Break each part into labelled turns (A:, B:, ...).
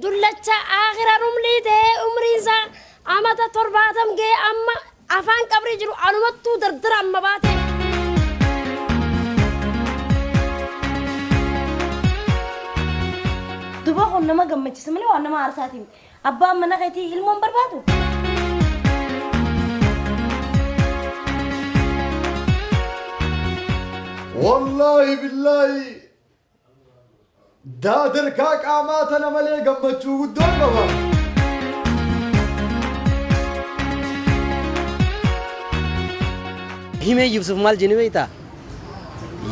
A: Dullacha aakhira rumlii ta'ee umriin isaa amata 70 ga'ee amma afaan qabrii jiru anumattuu dardara amma baate.
B: Duba kun nama gammachisa malee waan nama aarsaati miti. Abbaan mana keetii ilmoon barbaadu.
C: Wallaahi billaahi daadarkaa qaamaa tana malee gammachuu guddoon qaba.
D: Himee Yusuf maal jenni beektaa?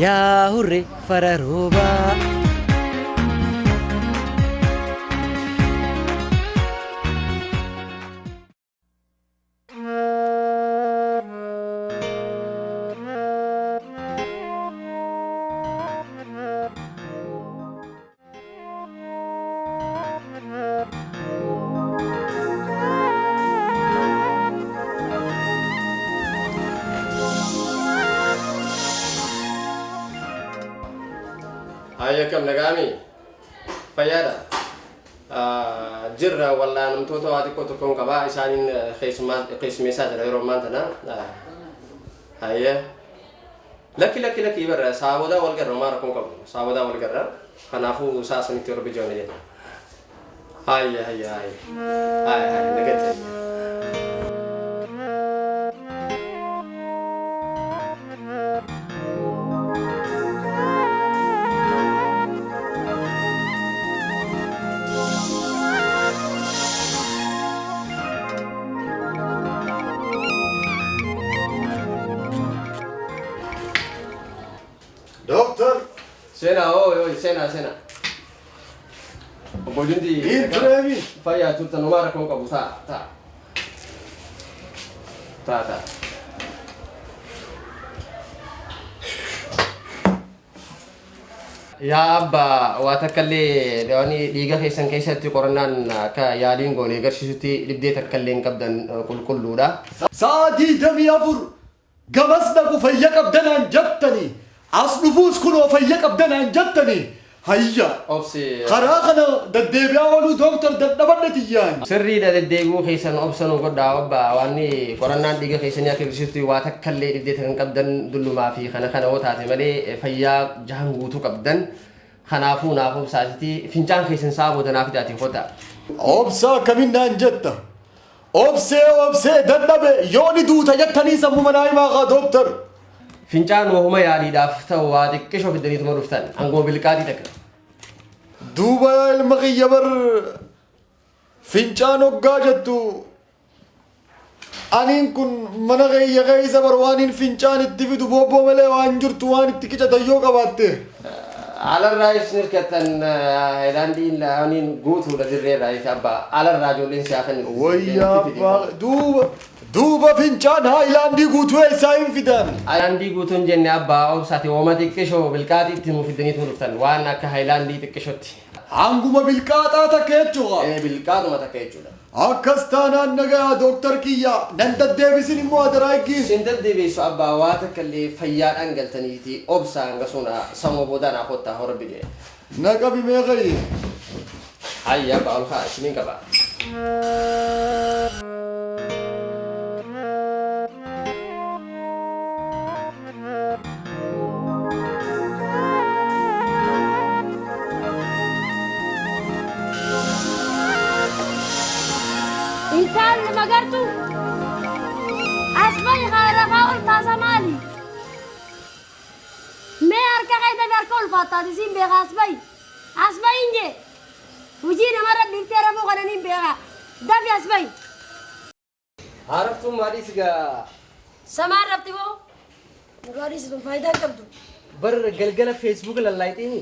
D: Yaa hurre fara roobaa.
E: Hayya akkam nagaami? Fayyaadha. Jirra wal'aanamtoota waa xiqqoo tokkoon qaba isaaniin keessummeessaa jira yeroo ammaan tana. Hayya. Lakki lakki lakki barra saabodaa wal garra homaa rakkoon qabu saabodaa wal garra kanaafuu isaa sanitti yeroo bijoone jenna. Hayya hayya hayya. Hayya hayya nagatti.
C: Dooktar
E: Seenaa oo yoo seenaa seenaa. Obbo Jundi.
C: Hin tureemi.
E: Fayyaa turtan homaa rakkoon qabu ta'a ta'a. Ta'a ta'a. Yaa abbaa waa takka illee waan dhiiga keessan keessatti qorannaan akka yaaliin goone agarsiisutti dhibdee takka illee hin qabdan qulqulluudha.
C: Sa'a 24 gamas dhaqu fayya qabdanaan jettanii as dhufuus kunoo fayya qabdanaan jettanii hayya.
E: Obsi.
C: Karaa kana deddeebi'aa ooluu dooktar dadhabadhe tiyyaan.
E: Sirriidha deddeebi'uu keessan obsa nu godhaa abbaa waan qorannaan dhiiga keessanii akka agarsiisutti waa takka illee dhibdee kan qabdan dullumaa fi kana kana yoo taate malee fayyaa jahan guutuu qabdan. Kanaafuu naaf obsaasiti fincaan keessan sa'a booda naaf hidhaati kota.
C: Obsa akkamiin naan jetta? Obsee obsee dadhabe yoo ni duuta jettanii sammuu manaa himaa kaa dooktar.
E: Fincaan wahuma yaaliidhaaf ta'u waa xiqqishoo fiddaniituma dhuftan hanguma bilqaatii takka.
C: Duuba yaa ilma kiyya bar fincaan hoggaa jettu aniin kun mana kiyya keessa bar waan hin fincaan itti fidu boobboo malee waan jirtu waan itti qicatan yoo qabaatte.
E: Alarraa isin hirkattan haayilaandiin aniin guutuudha dirreerraa jecha abbaa alarraa ijoolleen siyaa kan
C: Wayyaa abbaa duuba duuba fincaan haayilaandii guutuu eessaa hin fidan.
E: Haayilaandii guutuun jenne abbaa obsaati wooma xiqqishoo bilqaaxii itti nuu fiddaniitu dhuftan waan akka haayilaandii xiqqishootti.
C: Hanguma bilqaaxaa takka jechuudha.
E: Ee bilqaaxuma takka jechuudha.
C: Akkas taanaan nagayaa dooktar kiyya nan deddeebisin immoo adaraa eeggi.
E: Isin deddeebisu abbaa waa takka illee fayyaadhaan galtaniiti obsa hanga suna sammuu boodaa naa kottaa hora bide.
C: Na qabi meeqayi.
E: Hayya abbaa ol kaa isiniin qaba.
A: Intalli magartuu as bahi rafaa ol kaasa maali? Mee harka kee dafi harka ol faattaati siin beeka as bahi. As bahi hin jee. Hojii namarra dhiiftee rafuu kana niin beeka. Dafi as bahi.
D: Haaraftuun maaliis gaa?
A: Samaan rafti boo? Nurraa dhiisituun faayidaa hin qabdu.
D: Bar galgala feesbuuka lallaayixiini.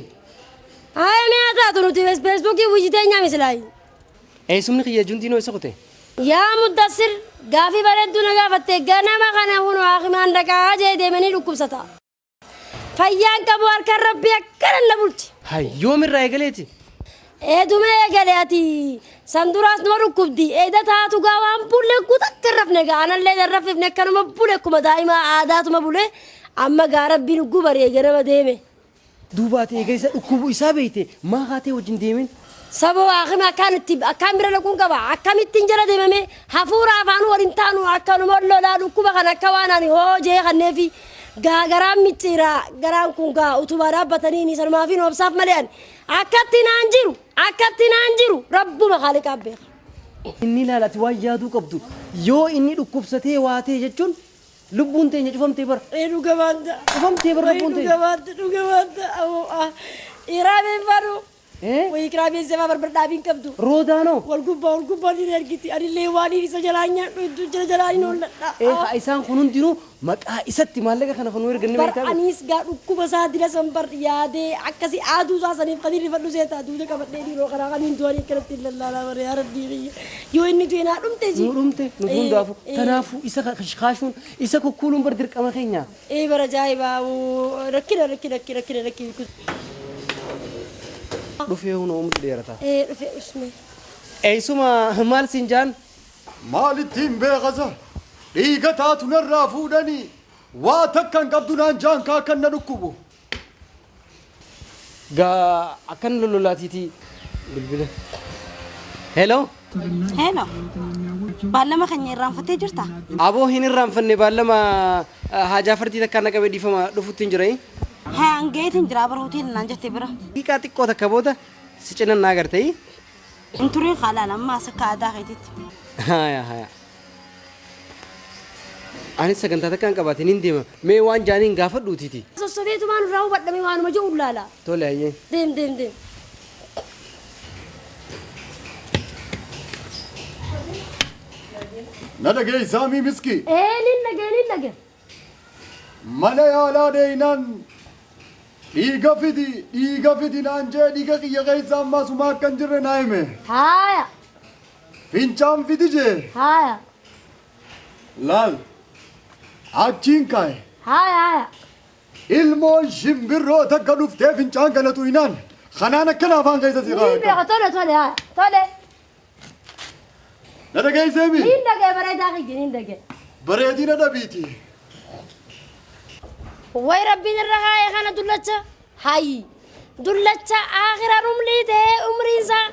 A: Haaya mi'a taatu nuti feesbuukii wujjitee nyaamisilaayi.
D: Eessumni kiyya jundiinoo isa kute?
A: Yaa Muddassir gaafii bareedduu na gaafatte ganama kana hunu haakimaan dhaqaa jee deemanii dhukkubsata. Fayyaan qabu harkaan rabbii akkana na bulchi.
D: Hay yoomirraa eegaleeti?
A: Eedumee eegale ati sanduraas nama dhukkubdi. Eeda taatu gaa waan bulle guutakka rafne gaa anallee rafifne akkanuma bule akkuma daa'ima aadaatuma bule amma gaa rabbiin gubaree ganama deeme.
D: Duubaate eega isa dhukkubu isaa beeyte maa haatee wajjin deemin?
A: Sababa haakima akkaan itti akkaan bira dhaquun qaba akkamittiin jala deemame hafuura afaan waliin taanu akkanuma lolaa dhukkuba kan akka waan ani hoojee kanneefi gaa garaan micciira garaan kun gaa utubaa dhaabbatanii ni sanumaaf hin obsaaf malee ani akkatti naan jiru rabbuma haaliqaan beeka.
D: Inni ilaalati waan yaaduu qabdu yoo inni dhukkubsatee waatee jechuun lubbuun teenya cufamtee bara.
A: Dhuga baanta.
D: Cufamtee bara lubbuun teenya.
A: Dhuga baanta dhuga baanta Iraabeen fadhu. Wayii kiraabeen sefaa barbar dhaabiin qabdu.
D: Roodaanoo.
A: Wal gubbaa ni ergiti. Anillee waan isa jalaa nyaadhu hedduu jala jalaa hin holladha.
D: Isaan kun hundinuu maqaa isatti maallaqa kana kan erganne
A: Bar anis gaa dhukkuba isaa dila san bar yaadee akkasii aaduu isaa saniif kan irrifadhu seeta duuda qabadhee dhiiroo karaa kan hin du'anii akkanatti hin lallaalaa bare yaa rabbii yoo inni du'e naa dhumte ji.
D: Nu dhumte nu hundaafu tanaafuu isa kaashuun isa kukkuuluun bar dirqama keenya.
A: Bara ajaa'ibaa rakkina rakkina rakkina rakkina rakkina.
D: Dhufee huna umri dheerata.
A: Dhufee usme.
D: Eessuma maal siin jaan?
C: Maalittiin beekasa? Dhiiga taatu narraa fuudhanii waa takka hin qabdu naan jaan kaa kan na dhukkubu.
D: Gaa akkan lololaatiiti bilbila. Hello.
B: Hello. Baallama keenya irraanfattee jirta?
D: Aboo hin irraanfanne baallama haajaa fartii takkaan na qabee dhiifama dhufutti hin jirai.
B: Haa angeetiin jira bara hoteela naan jettee bira.
D: Hiikaa xiqqoo takka booda si cinan naa gartee.
B: Hin turiin haalaan amma as akka aadaa keetitti.
D: Haya haya. Anis sagantaa takkaan qabaatiin hin deema. Mee waan jaaniin gaafadhuutiiti.
A: Sossobeetumaan irraa hubadhame waanuma jiru laala.
D: Tole ayyee.
A: Deem deem deem.
C: Na dhageessaa mii miski.
A: Nin dhagee nin dhagee.
C: Mana yaalaa deeyinaan dhiiga fidi naan jee dhiiga kiyya keessa ammaa sumaa akka hin jirre naa hime.
A: Haaya.
C: Fincaan fidi jee.
A: Haaya.
C: Laal. Achiin kaa'e.
A: Haaya haaya.
C: Ilmoon shimbirroo takka dhuftee fincaan kana tuyinaan kanaan akkana afaan keessa si
A: Ni beeka tole tole haaya tole.
C: Na dhageessee mi?
A: Nin dhagee bareedaa kiyya nin dhagee.
C: Bareedina dhabiiti.
A: Way rabbiin irra kaa'e kana dullacha hayi dullacha aakhira rumlii ta'ee umriin isaa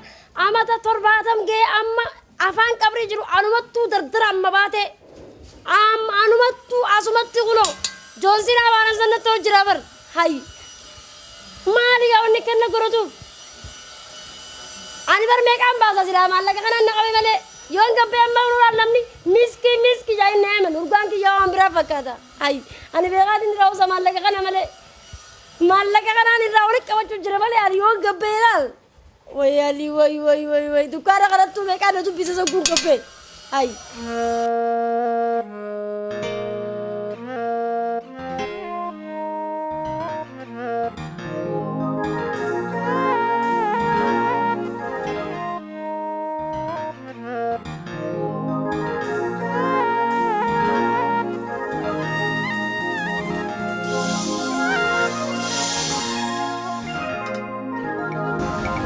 A: amata 70 ga'e amma afaan qabrii jiru anumattuu dardara amma baate amma anumattuu asumatti kunoo joonsiin afaan sanatti hojjira bar hayi maali gaa wanni kenna godhatuuf ani bar meeqaan baasa silaa maallaqa kanaan na qabe malee yoon gabbee amma unuudhaan namni miski miski jaa inni heeman urgaan kiyyaa waan biraa fakkaata hayi ani beekaatiin irraa usa maallaqa kana malee maallaqa kanaan irraa walitti qabachuu jira malee ani yoon gabbee ilaal way ali way way way way dukkaana kanattuu meeqaan na dubbisa sagguun gabbee hayi.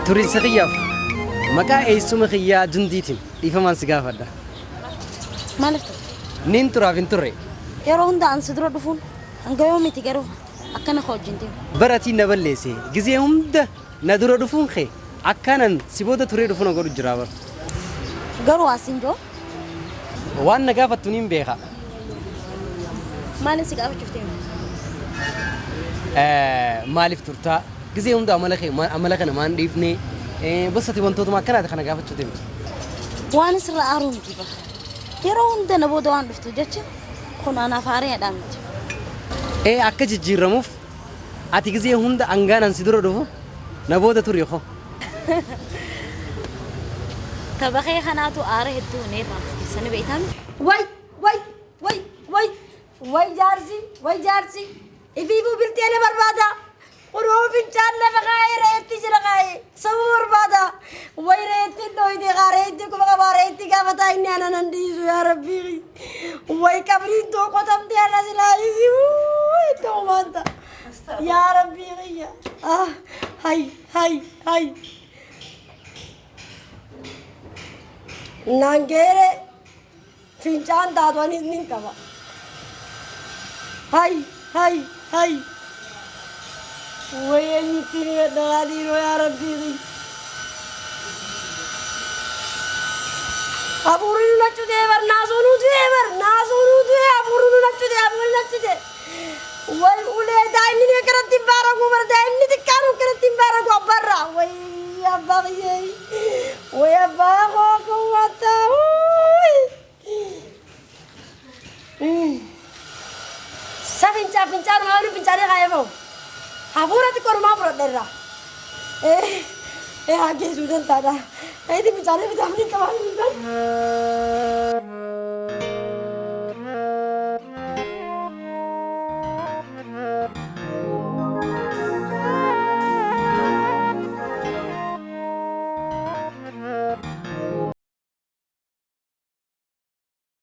D: Turiinsa kiyyaaf maqaa eessuma kiyyaa jundiitiin dhiifamaan si gaafadha.
B: Maaliif turte?
D: Nin turaaf hin turre.
B: Yeroo hunda an si dura dhufuun hanga yoomiti garuu akkana koo wajjin deemu.
D: Baratiin na balleesse gizee hunda na dura dhufuun kee akkanan si booda turee dhufuun na godhu jira bara.
B: Garuu asiin joo?
D: Waan na gaafattu niin beeka.
B: Maalin si gaafachuuf deemu?
D: Maaliif turtaa? Gizee hunda amala kana maan dhiifnee bosatti wantootuma akkanaati kana gaafachuu deemtu.
B: Waan sirra aaruu miti bara. Yeroo hunda na booda waan dhuftu jecha kun anaaf haaraadhaa miti.
D: Akka jijjiiramuuf ati gizee hunda angaanaan si dura dhufu na booda turi hoo.
B: Tabaqee kanaatu aara hedduu ni irraanfachiisanii beektan.
A: Way Way jaarsi, way jaarsi. Ifiifuu biltee na barbaada. Kunoo fincaan lafa kaa'ee re'eetti jira kaa'ee. Sababa barbaada. Way re'eetti dhooyte kaa re'eetti kuma qabaa re'eetti gaafataa inni ana nan dhiisu yaa rabbii. Way qabriin too qotamte har'a silaa itti uumanta. Yaa rabbii kiyya. Ah, hay, hay, hay. Naan geere fincaan taatu anis nin qaba. Hay, hay, hay. Way eenyutti ni gadhaa dhiiroo yaa rabbii kiyya. Hafuurri nu nachutee bar naasoo nu du'ee bar naasoo nu du'ee hafuurri nu nachutee hafuurri nachutee. Way ulee daa'imni ni akkanatti hin baaragu bar daa'imni xiqqaan akkanatti hin baaragu abbaarraa. Way abbaa kiyyee. Way abbaa koo kan waataa. Sa fincaa fincaanumaa waliin fincaanii kaayee bahu. Hafuura xiqqoonumaa fudhadha irraa. Haa geessuu danda'a. Eeti fincaanii bitaaf ni qabaa.